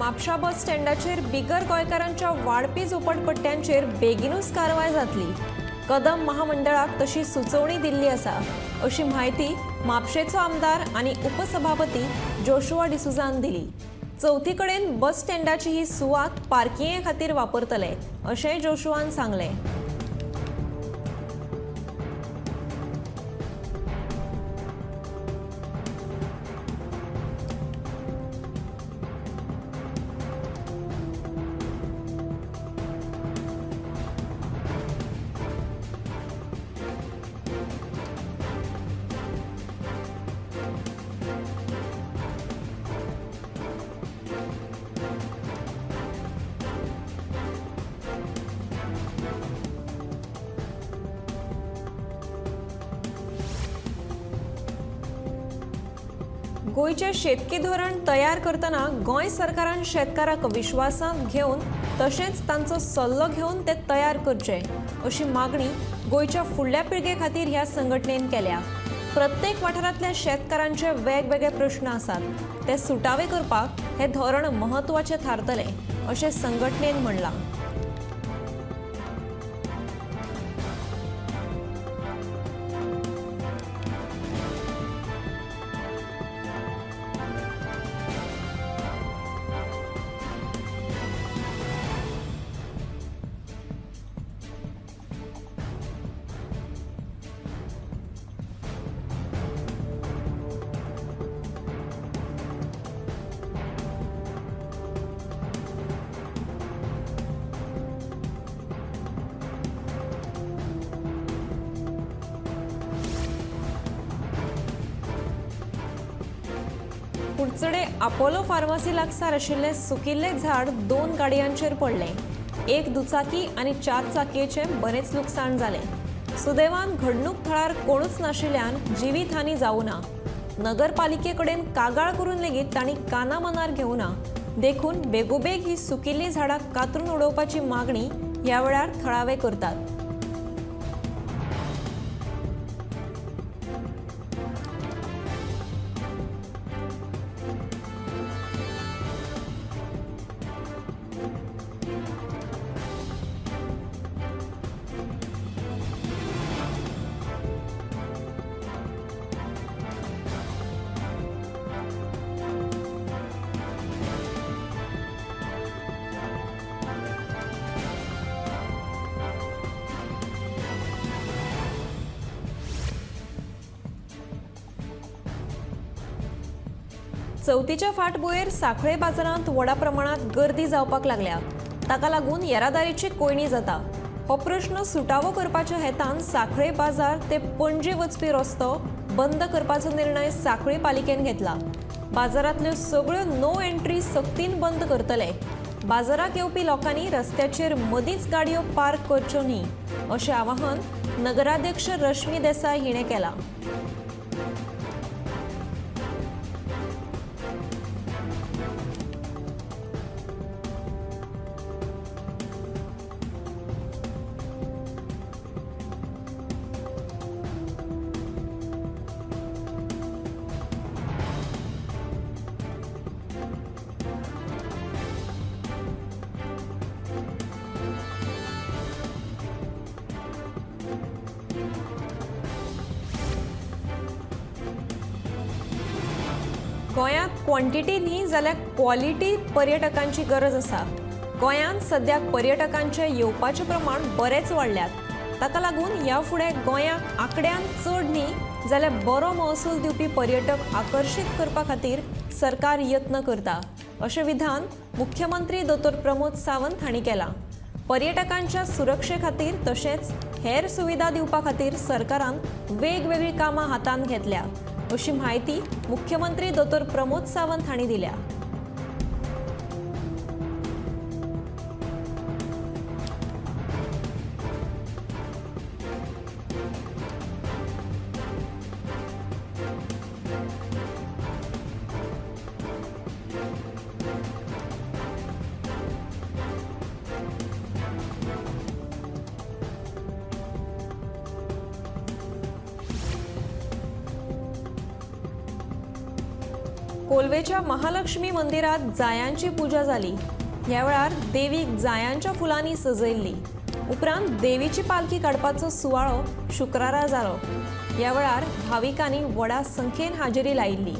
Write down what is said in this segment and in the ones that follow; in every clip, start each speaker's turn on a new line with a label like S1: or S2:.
S1: म्हापशा बस स्टँडाचेर बिगर गोंयकारांच्या वाडपी झोपडपट्ट्यांचेर बेगिनूच कारवाय जातली. कदम महामंडळाक तशी सुचोवणी दिल्ली आसा अशी म्हायती म्हापशेचो आमदार आनी उपसभापती जोशुआ डिसुजान दिली. चवथी कडेन बस स्टँडाची ही सुवात पार्किंगे खातीर वापरतले अशेंय जोशुआन सांगलें. गोंयचें शेतकी धोरण तयार करतना गोंय सरकारान शेतकाराक विश्वासांत घेवन तशेंच तांचो सल्लो घेवन ते तयार करचे अशी मागणी गोंयच्या फुडल्या पिळगे खातीर ह्या संघटनेन केल्या. प्रत्येक वाठारांतल्या शेतकारांचे वेगवेगळे प्रश्न आसात, ते सुटावे करपाक हे धोरण म्हत्वाचें थारतलें अशें संघटनेन म्हणलां. कुडचडे अपोलो फार्मासी लागसार आशिल्लें सुकिल्लें झाड 2 गाडयांचेर पडलें. एक दुचाकी आनी 4 चाकयेचें बरेंच लुकसाण जालें. सुदैवान घडणूक थळार कोणूच नाशिल्ल्यान जिवीत हानी जावं ना. नगरपालिके कडेन कागाळ करून लेगीत तांणी काना मनार घेवना, देखून बेगोबेग ही सुकिल्लीं झाडां कातरून उडोवपाची मागणी ह्या वेळार थळावे करतात. चवथीच्या फाटभुंयेर सांखळे बाजारांत व्हडा प्रमाणात गर्दी जावपाक लागल्या. ताका लागून येरादारीची कोंयडी जाता. हो प्रश्न सुटावो करपाच्या हेतान सांखळे बाजार ते पणजे वचपी रस्तो बंद करपाचो निर्णय सांखळे पालिकेन घेतला. बाजारांतल्यो सगळ्यो नो एंट्री सक्तीन बंद करतले. बाजाराक येवपी लोकांनी रस्त्याचेर मदींच गाडयो पार्क करच्यो न्ही अशें आवाहन नगराध्यक्ष रश्मी देसाय हिणें केलां. गोंयांत क्वॉन्टिटी न्ही जाल्यार क्वॉलिटी पर्यटकांची गरज आसा. गोंयांत सद्याक पर्यटकांचे येवपाचें प्रमाण बरेंच वाडल्यात. ताका लागून ह्या फुडें गोंयाक आंकड्यान चड न्ही जाल्यार बरो महसूल दिवपी पर्यटक आकर्शीत करपा खातीर सरकार यत्न करता अशें विधान मुख्यमंत्री दोतोर प्रमोद सावंत हांणी केलां. पर्यटकांच्या सुरक्षे खातीर तशेंच हेर सुविधा दिवपा खातीर सरकारान वेगवेगळीं कामां हातांत घेतल्या अशी म्हायती मुख्यमंत्री दोतोर प्रमोद सावंत हांणी दिल्या. कोलवेच्या महालक्ष्मी मंदिरात जायांची पुजा जाली. ह्या वेळार देवीक जायांच्या फुलांनी सजयल्ली. उपरांत देवीची पालखी काडपाचो सुवाळो शुक्रारा जालो. ह्या वेळार भाविकांनी व्हडा संख्येन हाजेरी लायिल्ली.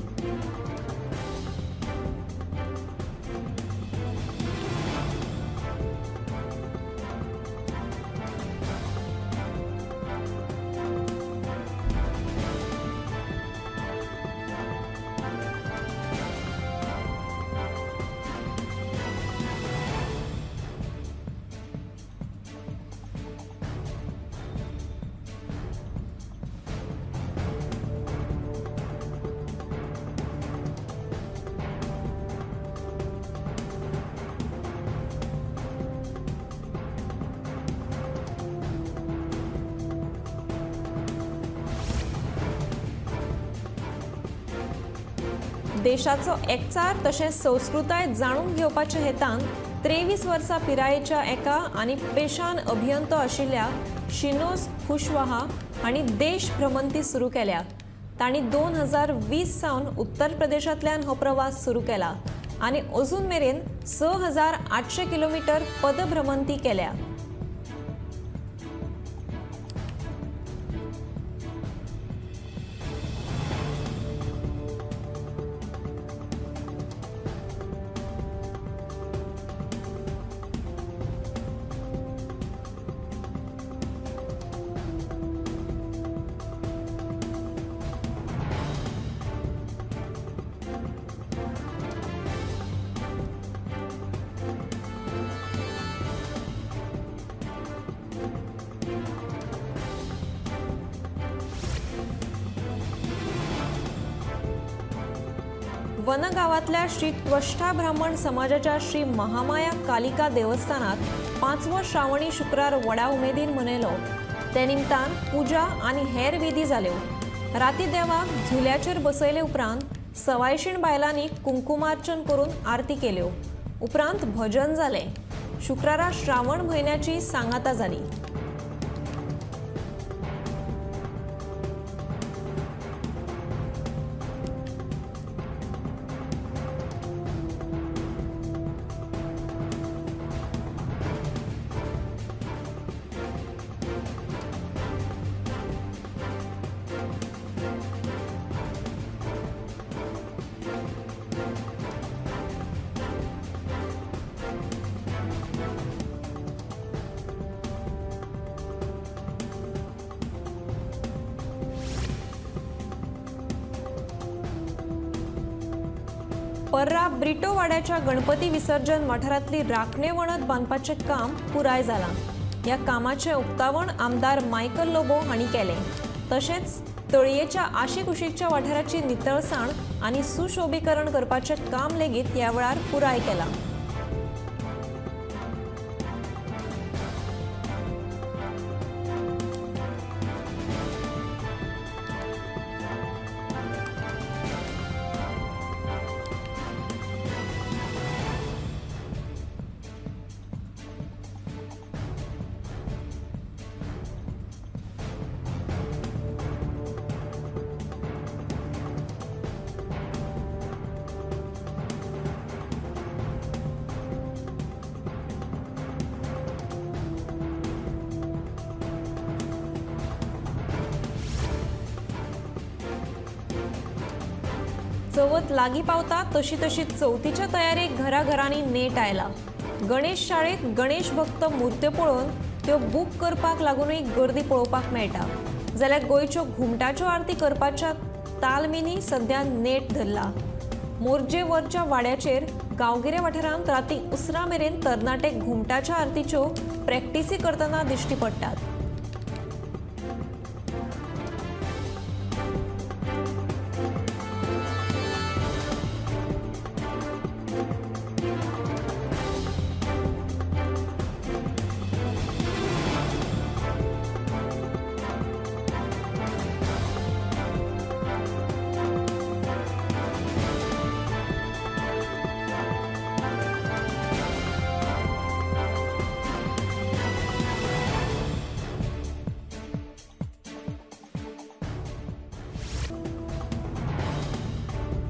S1: देशाचो एकचार तशेंच संस्कृताय जाणून घेवपाच्या हेतान 23 वर्सां पिरायेच्या एका आनी पेशान अभियंतो आशिल्ल्या शिनोज खुशवाहा हांणी देश भ्रमंती सुरू केल्या. तांणी 2020 सावन उत्तर प्रदेशांतल्यान हो प्रवास सुरू केला आनी अजून मेरेन 6800 किलोमिटर पदभ्रमंती केल्या. वनगावातल्या श्री त्वष्टा ब्राह्मण समाजाच्या श्री महामाया कालिका देवस्थानात 5वो श्रावणी शुक्रार व्हडा उमेदीन मनयलो. ते निमतान पुजा आनी हेर विधी जाल्यो. राती देवाक झुल्याचेर बसयले उपरांत 125 बायलांनी कुंकुमार्चन करून आरती केल्यो. उपरांत भजन जालें. शुक्रारा श्रावण म्हयन्याची सांगाता जाली. पर्रा ब्रिटोवाड्याच्या गणपती विसर्जन वाठारांतली राखणे वणत बांदपाचें काम पुराय जालां. ह्या कामाचें उक्तावण आमदार मायकल लोबो हांणी केलें. तशेंच तळयेच्या आशिकुशीकच्या वाठाराची नितळसाण आनी सुशोभीकरण करपाचें काम लेगीत ह्या वेळार पुराय केलां. चवथ लागीं पावता तशी तशी चवथीच्या तयारेक घराघरांनी नेट आयला. गणेश शाळेत गणेश भक्त मूर्त्यो पळोवन त्यो बूक करपाक लागूनय गर्दी पळोवपाक मेळटा. जाल्यार गोंयच्यो घुमटाच्यो आरती करपाच्या तालमिनी सद्या नेट धरला. मोरजे वरच्या वाड्याचेर गांवगिऱ्या वाठारांत राती उसरां मेरेन तरणाटे घुमटाच्या आरतीच्यो प्रॅक्टिसी करतना दिश्टी पडटात.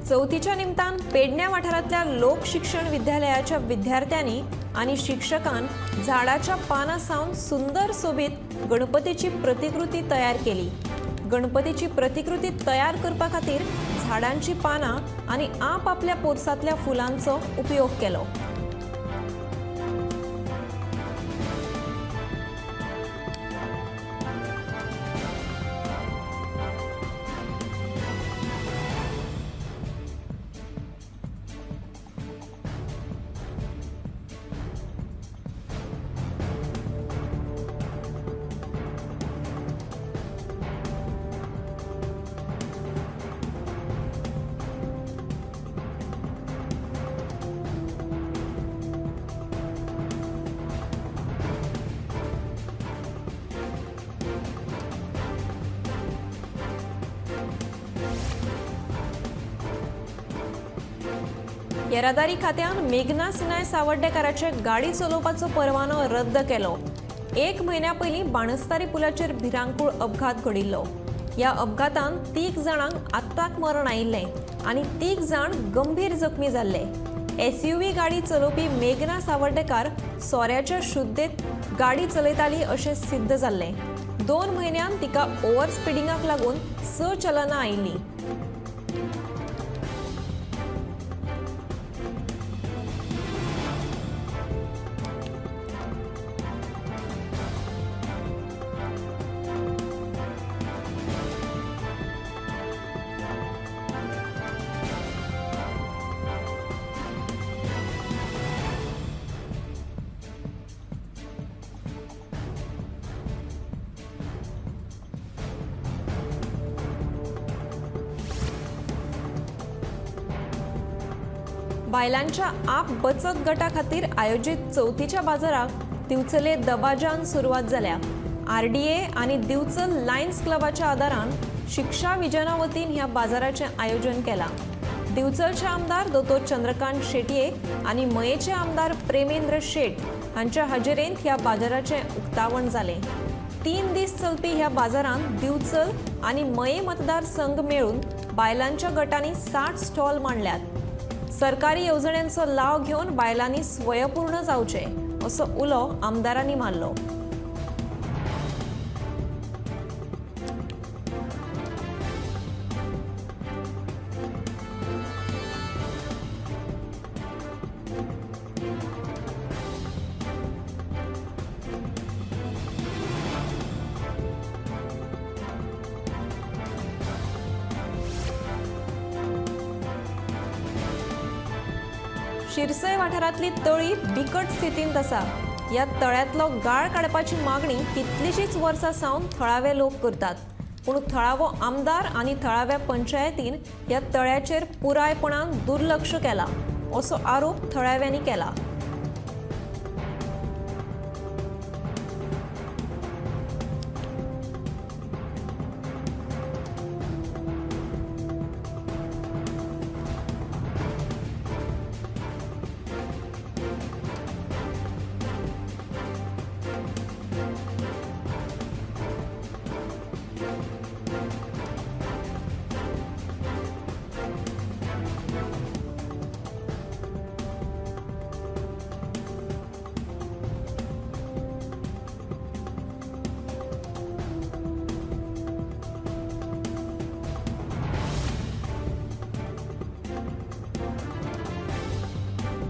S1: चवथीच्या निमतान पेडण्या वाठारांतल्या लोक शिक्षण विद्यालयाच्या विद्यार्थ्यांनी आनी शिक्षकान झाडाच्या पानां सावन सुंदर सोबीत गणपतीची प्रतिकृती तयार केली. गणपतीची प्रतिकृती तयार करपा खातीर झाडांची पानां आनी आपआपल्या पोरसांतल्या फुलांचो उपयोग केलो. येरादारी खात्यान मेघना सिनाय सावर्डेकाराचे गाडी चलोवपाचो परवानो रद्द केलो. एक म्हयन्या पयलीं बाणस्तारी पुलाचेर भिरांकूळ अपघात घडिल्लो. ह्या अपघातान 3 जाणांक आत्ताक मरण आयिल्लें आनी 3 जाण गंभीर जखमी जाल्ले. एसयूव्ही गाडी चलोवपी मेघना सावर्डेकार सोऱ्याच्या शुद्धेत गाडी चलयताली अशें सिद्ध जाल्लें. 2 म्हयन्यान तिका ओव्हर स्पिडिंगाक लागून 6 चलनां आयिल्लीं. बायलांच्या आप बचत गटा खातीर आयोजीत चवथीच्या बाजाराक दिवचले दबाज्यान सुरवात जाल्या. आरडीए आनी दिवचल लायन्स क्लबाच्या आदारान शिक्षा विजना वतीन ह्या बाजाराचें आयोजन केलां. दिवचलचे आमदार दोतोर चंद्रकांत शेटये आनी मयेचे आमदार प्रेमेंद्र शेट हांच्या हाजेरेंत ह्या बाजाराचें उक्तावण जालें. 3 दीस चलपी ह्या बाजारांत दिवचल आनी मये मतदारसंघ मेळून बायलांच्या गटांनी 60 स्टॉल मांडल्यात. सरकारी येवजण्यांचो लाव घेवन बायलांनी स्वयंपूर्ण जावचें असो उलो आमदारांनी मारलो. शिरसय वाठारांतली तळी बिकट स्थितींत आसा. ह्या तळ्यांतलो गाळ काडपाची मागणी कितलीशींच वर्सां सावन थळावे लोक करतात, पूण थळावो आमदार आनी थळाव्या पंचायतीन ह्या तळ्याचेर पुरायपणान दुर्लक्ष केलां असो आरोप थळाव्यांनी केला.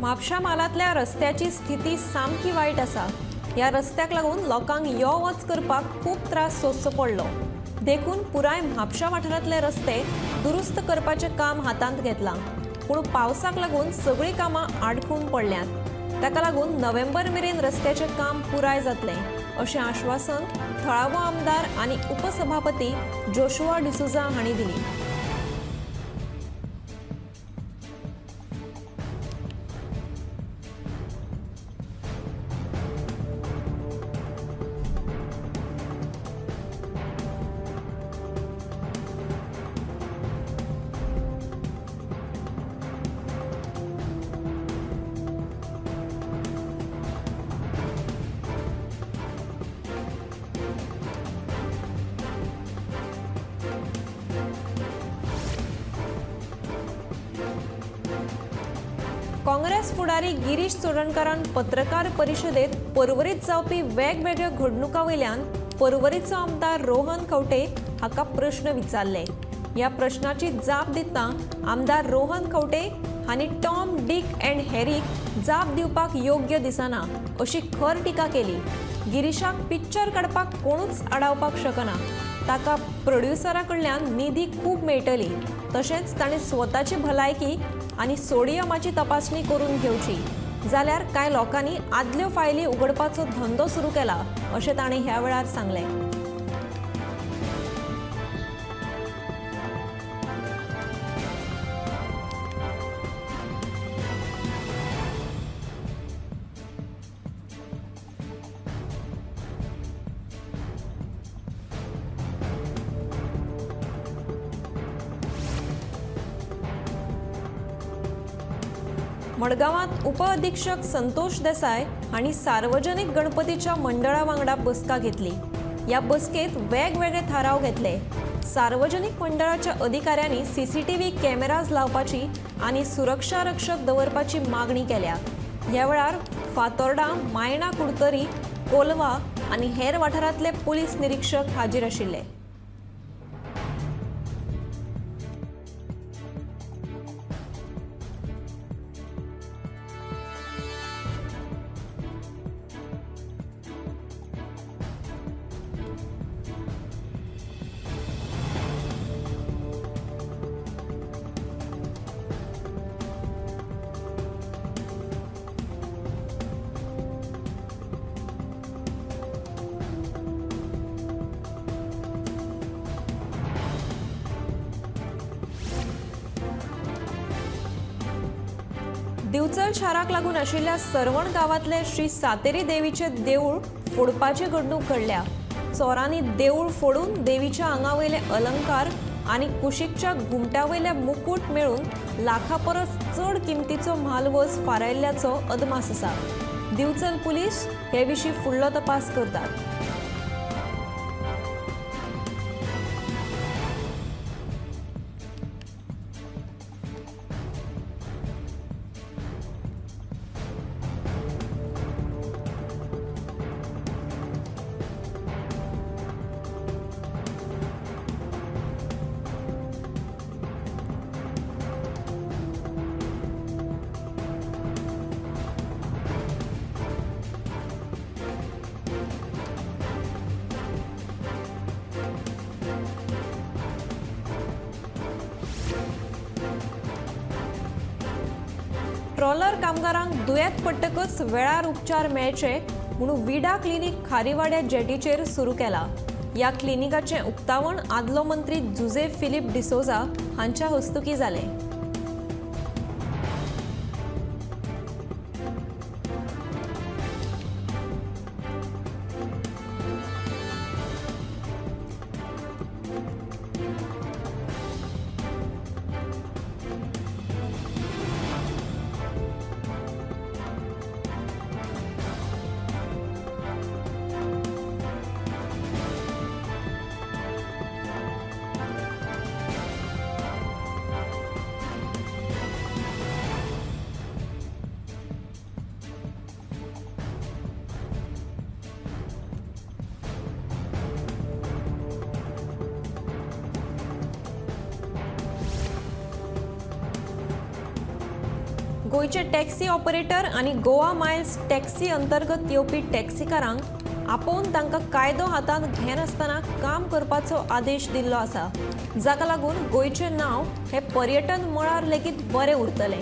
S1: म्हापशा म्हालांतल्या रस्त्याची स्थिती सामकी वायट आसा. ह्या रस्त्याक लागून लोकांक यो वच करपाक खूब त्रास सोंसचो पडलो. देखून पुराय म्हापशा वाठारांतले रस्ते दुरुस्त करपाचें काम हातांत घेतलां, पूण पावसाक लागून सगळीं कामां आडखून पडल्यांत. ताका लागून नोव्हेंबर मेरेन रस्त्याचें काम पुराय जातलें अशें आश्वासन थळावो आमदार आनी उपसभापती जोशुआ डिसुजा हांणी दिली. काँग्रेस फुडारी गिरीश चोडणकारान पत्रकार परिशदेत पर्वरीत जावपी वेगवेगळ्या घडणुकां वयल्यान पर्वरीचो आमदार रोहन खंवटे हाका प्रश्न विचारले. ह्या प्रश्नाची जाप दितना आमदार रोहन खंवटे हांणी टॉम, डिक अँड हॅरीक जाप दिवपाक योग्य दिसना अशी खर टिका केली. गिरीशाक पिक्चर काडपाक कोणूच आडावपाक शकना. ताका प्रोड्युसरा कडल्यान निधी खूब मेळटली. तशेंच ताणें स्वताची भलायकी आनी सोडियमाची तपासणी करून घेवची. जाल्यार कांय लोकांनी आदल्यो फायली उगडपाचो धंदो सुरू केला अशें ताणें ह्या वेळार सांगलें. मडगांवांत उपअधिक्षक संतोष देसाय हांणी सार्वजनिक गणपतीच्या मंडळा वांगडा बसका घेतली. ह्या बसकेत वेगवेगळे थाराव घेतले. सार्वजनिक मंडळाच्या अधिकाऱ्यांनी सीसीटीव्ही कॅमेराज लावपाची आनी सुरक्षा रक्षक दवरपाची मागणी केल्या. ह्या वेळार फातोर्डा, मायणा कुडतरी, कोलवा आनी हेर वाठारांतले पुलीस निरीक्षक हाजीर आशिल्ले. दिवचल शाराक लागून आशिल्ल्या सरवण गांवांतले श्री सातेरी देवीचे देऊळ फोडपाची घडणूक घडल्या. चोरांनी देऊळ फोडून देवीच्या आंगावयले अलंकार आनी कुशीकच्या घुमट्यावयले मुकूट मेळून लाखा परस चड किमतीचो म्हालवज फारायल्ल्याचो अदमास आसा. दिवचल पुलीस हे विशीं फुडलो तपास करतात. ट्रॉलर कामगारांक दुयेंत पडटकच वेळार उपचार मेळचे म्हणून विडा क्लिनीक खारीवाड्या जेटीचेर सुरू केला. ह्या क्लिनिकाचें उक्तावण आदलो मंत्री जुझे फिलीप डिसोजा हांच्या हस्तुकीं जालें. गोंयचे टॅक्सी ऑपरेटर आनी गोवा मायल्स टॅक्सी अंतर्गत येवपी टॅक्सीकारांक आपोवन तांकां कायदो हातांत घेनासतना काम करपाचो आदेश दिल्लो आसा, जाका लागून गोंयचें नांव हें पर्यटन मळार लेगीत बरें उरतलें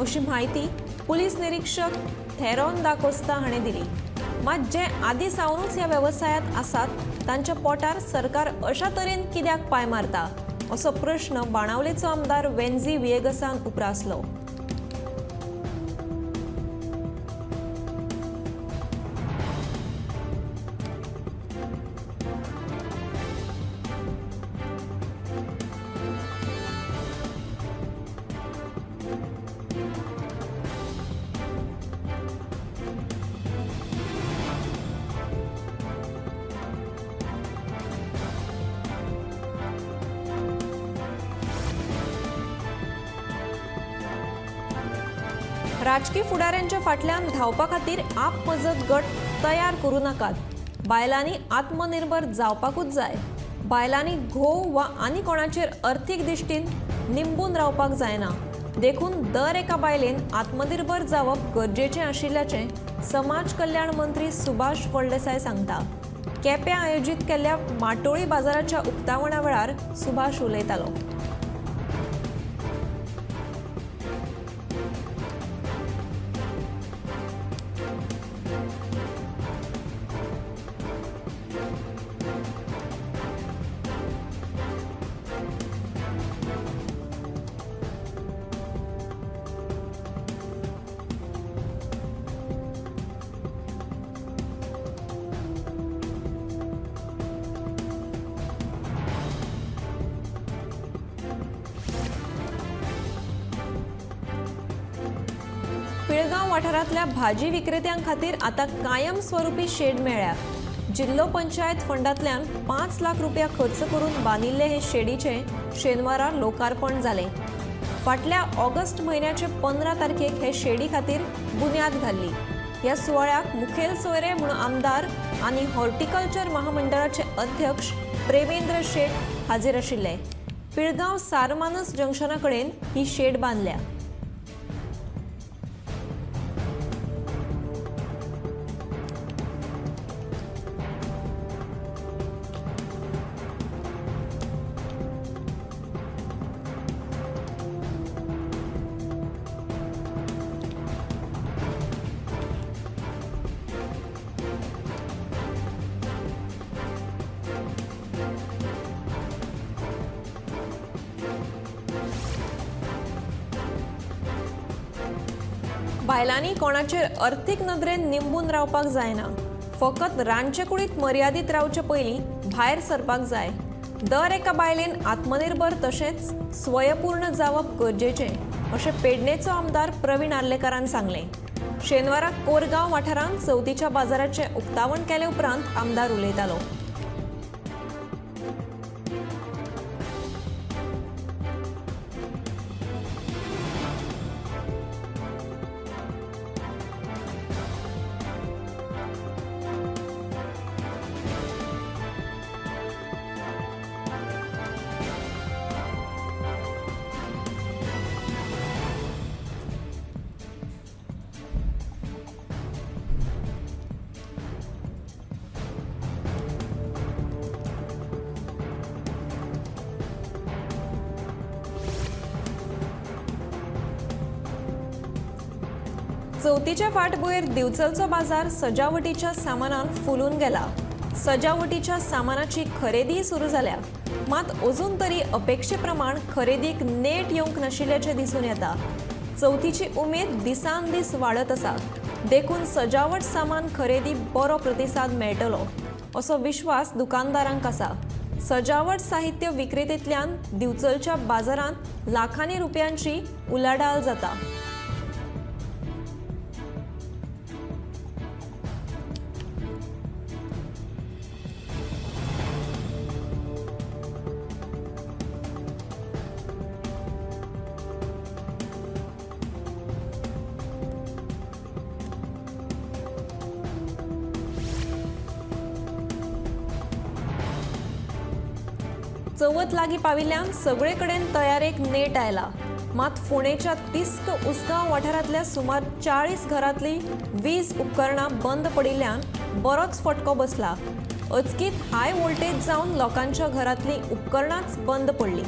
S1: अशी म्हायती पुलीस निरीक्षक थेरॉन दा कोस्ता हाणें दिली. मात जे आदीं सावनूच ह्या वेवसायांत आसात तांच्या पोटार सरकार अशा तरेन कित्याक पांय मारता असो प्रश्न बाणावलेचो आमदार वेन्झी व्हिएगसान उप्रासलो. राजकी फुडाऱ्यांच्या फाटल्यान धांवपा खातीर आप मजत गट तयार करूं नाकात. बायलांनी आत्मनिर्भर जावपाकूच जाय. बायलांनी घोव वा आनी कोणाचेर अर्थीक दृश्टीन निंबून रावपाक जायना. देखून दर एका बायलेन आत्मनिर्भर जावप गरजेचें आशिल्ल्याचें समाज कल्याण मंत्री सुभाष फळदेसाय सांगता. केप्यां आयोजीत केल्ल्या माटोळी बाजाराच्या उक्तावणा वेळार सुभाष उलयतालो. पिळगांव वाठारांतल्या भाजी विक्रेत्यां खातीर आतां कायमस्वरूपी शेड मेळ्ळ्या. जिल्लो पंचायत फंडांतल्यान 5 लाख रुपया खर्च करून बांदिल्ले हे शेडीचें शेनवारा लोकार्पण जालें. फाटल्या ऑगस्ट म्हयन्याचे 15 तारखेक हे शेडी खातीर बुन्याद घाल्ली. ह्या सुवाळ्याक मुखेल सोयरे म्हूण आमदार आनी हॉर्टिकल्चर महामंडळाचे अध्यक्ष प्रेमेंद्र शेट हाजीर आशिल्ले. पिळगांव सारमानस जंक्शना कडेन ही शेड बांदल्या. बायलांनी कोणाचेर अर्थीक नदरेन निंबून रावपाक जायना. फकत रांदचे कुडींत मर्यादीत रावचे पयलीं भायर सरपाक जाय. दर एका बायलेन आत्मनिर्भर तशेंच स्वयंपूर्ण जावप गरजेचें अशें पेडणेचो आमदार प्रवीण आर्लेकारान सांगलें. शेनवारा कोरगांव वाठारांत चवथीच्या बाजाराचें उक्तावण केले उपरांत आमदार उलयतालो. चवथीच्या फाटभुंयेर दिवचलचो बाजार सजावटीच्या सामानान फुलून गेला. सजावटीच्या सामानाची खरेदी सुरू जाल्या. मात अजून तरी अपेक्षे प्रमाण खरेदीक नेट येवंक नाशिल्ल्याचें दिसून येता. चवथीची उमेद दिसान दीस वाडत आसा. देखून सजावट सामान खरेदी बरो प्रतिसाद मेळटलो असो विश्वास दुकानदारांक आसा. सजावट साहित्य विक्रेतेंतल्यान दिवचलच्या बाजारांत लाखांनी रुपयांची उलाढाल जाता. चवथ लागीं पाविल्ल्यान सगळे कडेन तयारेक नेट आयला. मात फोंडेच्या तिस्क उसगांव वाठारांतल्या सुमार 40 घरांतली वीज उपकरणां बंद पडिल्ल्यान बरोच फटको बसला. अचकीत हाय व्होल्टेज जावन लोकांच्या घरांतलीं उपकरणांच बंद पडलीं.